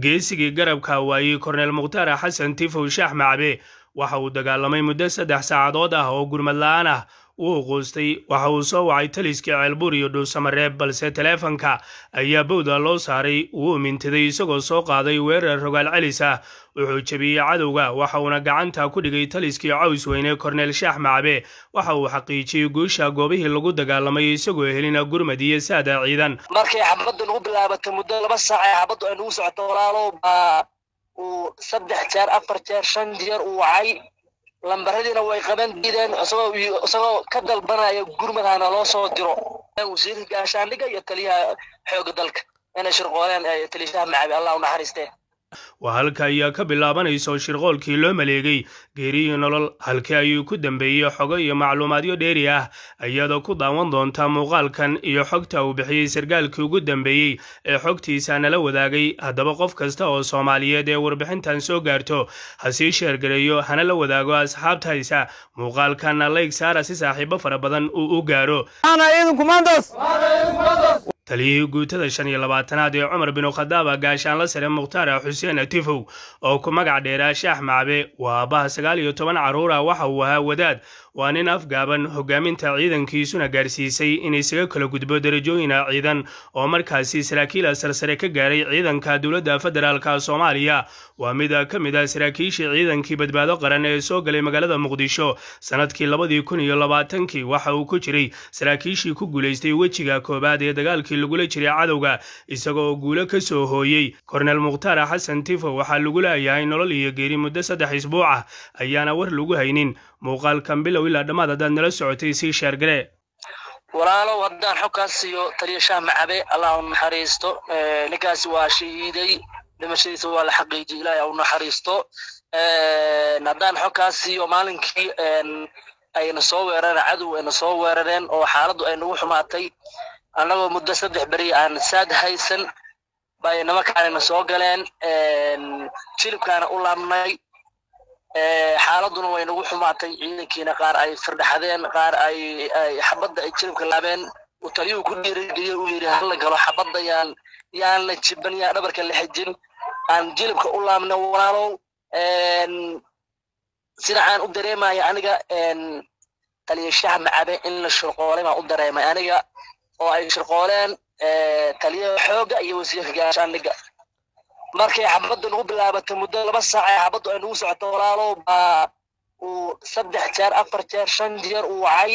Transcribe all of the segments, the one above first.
Geesigii garabka waayey Korneel Mukhtaar Xasan Tifow Shaax Macabe waxa uu dagaalamay muddo 3 saacadood ah oo gurmad la'aan ah. Wuu quustay, waxa uu soo wacay taliskii Ceelbuur iyo Dhuusamareeb, balse taleefanka ayaa bowda loo saaray. Wuu mintiday isagoo soo qaaday weerar rogaal celis ah. Wuxuu jebiyey cadowga, waxa uuna gacanta ku dhigay taliskii Caws Weyne. Korneel Shaax Macabe waxa uu xaqiijiyey guusha goobihii lagu dagaalamay isagoo helina gurmad iyo saada ciidan. Markay xabaddu nagu bilaabatay, muddo 2 saac ee xabaddu ay nagu socoto, walaalow, baa uu 3 jeer, 4 jeer, 5 jeer uu wacay. Lambaradiina way qaban diideen, isagoo ka dalbanaya gurmad hana loo soo diro, wasiirka gaashaandhigga iyo taliyaha xoogga dalka inay shirqooleen taliyaha Macabi, Allah u naxariistee. Waa halka ayaa ka bilaabanayso shirqoolkii loo maleegay geeriyo nolol. Halkii ayuu ku dambeeyey? Xogo iyo macluumaadyo dheeri ah ayaadoo ku daawan doonta muuqaalkan iyo xogta uu bixiyey sargaalkii ugu dambeeyey ee xogtiisa nala wadaagay. Haddaba qof kasta oo Soomaaliyeed ee warbixintan soo gaarto ha sii sheergareeyo, hana la wadaago asxaabtaysa. Muuqaalkan layg saara si saaxiibo fara badan uu u gaaro. Taliyihii guutada 25aad ee Cumar binu Khadaaba, gaashaanla sare Mukhtaar Xuseen Tifow oo ku magac dheeraa Shaax Macabe, waa aabbaha 19 carruur ah. Waxa uu ahaa wadaad, waa nin afgaaban, hogaaminta ciidankiisuna gaarsiisay in isaga kala gudbo darajooyina ciidan oo markaasi saraakiila sarsare ka gaaray ciidanka dowladda federaalka Soomaaliya. Waa mid ka mid ah saraakiishii ciidankii Badbaado Qaran ee soo galay magaalada Muqdisho sanadkii 2020kii. Waxa uu ku jiray saraakiishii ku guulaystay wejiga koowaad ee dagaalkii lagula jiray cadowga, isagoo guulo ka soo hooyey. Korneel Mukhtaar Xasan Tifo waxaa lagu leeyahay nolol iyo geeri, muddo 3 isbuuc ah ayaana war lagu haynin. Muuqaalkan bilow ilaa dhammaad haddaad nala socotay sii sheergare. Walaalow, haddaan xogkaas siiyo taliya Shaah Macabe, Allah u naxariisto, ninkaasi waa shahiiday, dhimashadiisa waa la xaqiijiyey, Ilaahay u naxariisto. Haddaan xogkaas siiyo, maalinkii ayna soo weerareen cadow, ayna soo weerareen oo xaaladdu ay nagu xumaatay, annagoo muddo 3 beri aan saad haysan bay nimankaanina soo galeen, jilibkaana u laabnay, xaaladuna way nagu xumaatay, ciidankiina qaar ay firdhaxadeen, qaar ay xabadda ay jilibka laabeen. Uu taliyuhu ku dhiirigeliyey, uu yidhi hala galo xabadda, yaan la jiban, yaan dhabarka la xijin, aan jilibka u laabna. Walaalow, sida aan u dareemaya aniga, taliya Shaah Macabe in la shirqoolay baan u dareemay aniga, oo ay shirqooleen taliyaha xoogga iyo wasiirka gaashaandhigga. Markay xabaddu nagu bilaabatay, muddo 2 saac ee xabaddu ay nagu socoto, walaalow, baa uu 3 jeer, 4 jeer, 5 jeer uu wacay.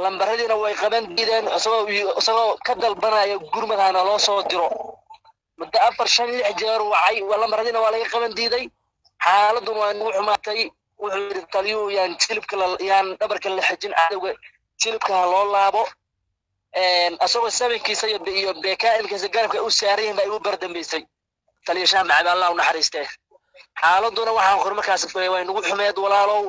Lambaradiina way qaban diideen, isagoo ka dalbanaya gurmad hana loo soo diro. Muddo 4, 5, 6 jeer wacay, lambaradiina waa laga qaban diiday, xaaladuna waa nagu xumaatay. Wuxuu yidhi taliyuhu yaan jilibka yaan dhabarka la xijin, cadowga jilibka ha loo laabo. Isagoo sabankiisa iyo beekaa'ilkiisa garabka u saaran yihin baa igu bardambaysay taliya Shaah Macabe, Allah u naxariistee. Xaaladuna waxaan kor markaas way nagu xumeed, walaalow.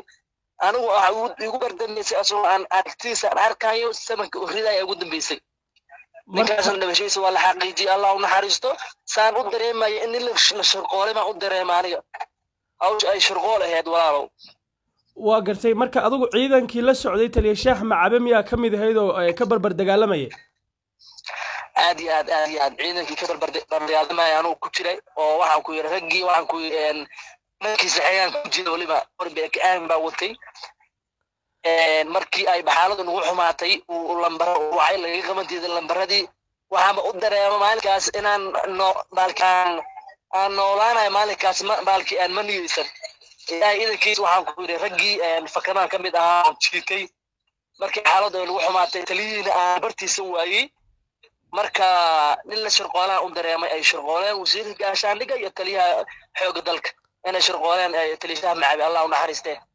Anigu waxa igu bardambaysay asagoo aan aragtidiisa aan arkayo sabanka u ridaya ugu dambaysay. Ninkaasna dhimashadiisa waa la xaqiijiyey, Allah u naxariisto. Saan u dareemaya in nin la shirqoolay baan u dareema aniga, hawsha ay shirqool ahayd, walaalow. Waa gartay. Marka adigu ciidankii la socday taliya Shaax Macabe miyaa ka mid ahayd oo ka barbar dagaalamayay? Aad iyo aad, aad iyo aad, ciidankii ka barbar dagaalamaya anugu ku jiray, oo waxaan ku yidhi raggii, waxaan ku yidhi dhankiisa xegaan ku jira, weliba orbekaan baa watay. Markii ay xaaladu nagu xumaatay, uu lambaro wacay, laga qaban diiday lambaradii, waxaanba u dareema maalinkaas inaan no baalkaan aan noolaanayo maalinkaas, ma baalkii aan ma niyeysan. Ilaahay idankiis, waxaan ku yidhi raggii fakamaan ka mid ahaa oo jiitay markii xaaladdu ay nagu xumaatay, taliyihiina aan bartiisa waayey. Marka nin la shirqoolaan u dareemay, ay shirqooleen wasiirka gaashaandhigga iyo taliyaha xoogga dalka inay shirqooleen taliyaha Macabi, Allah u naxariistee.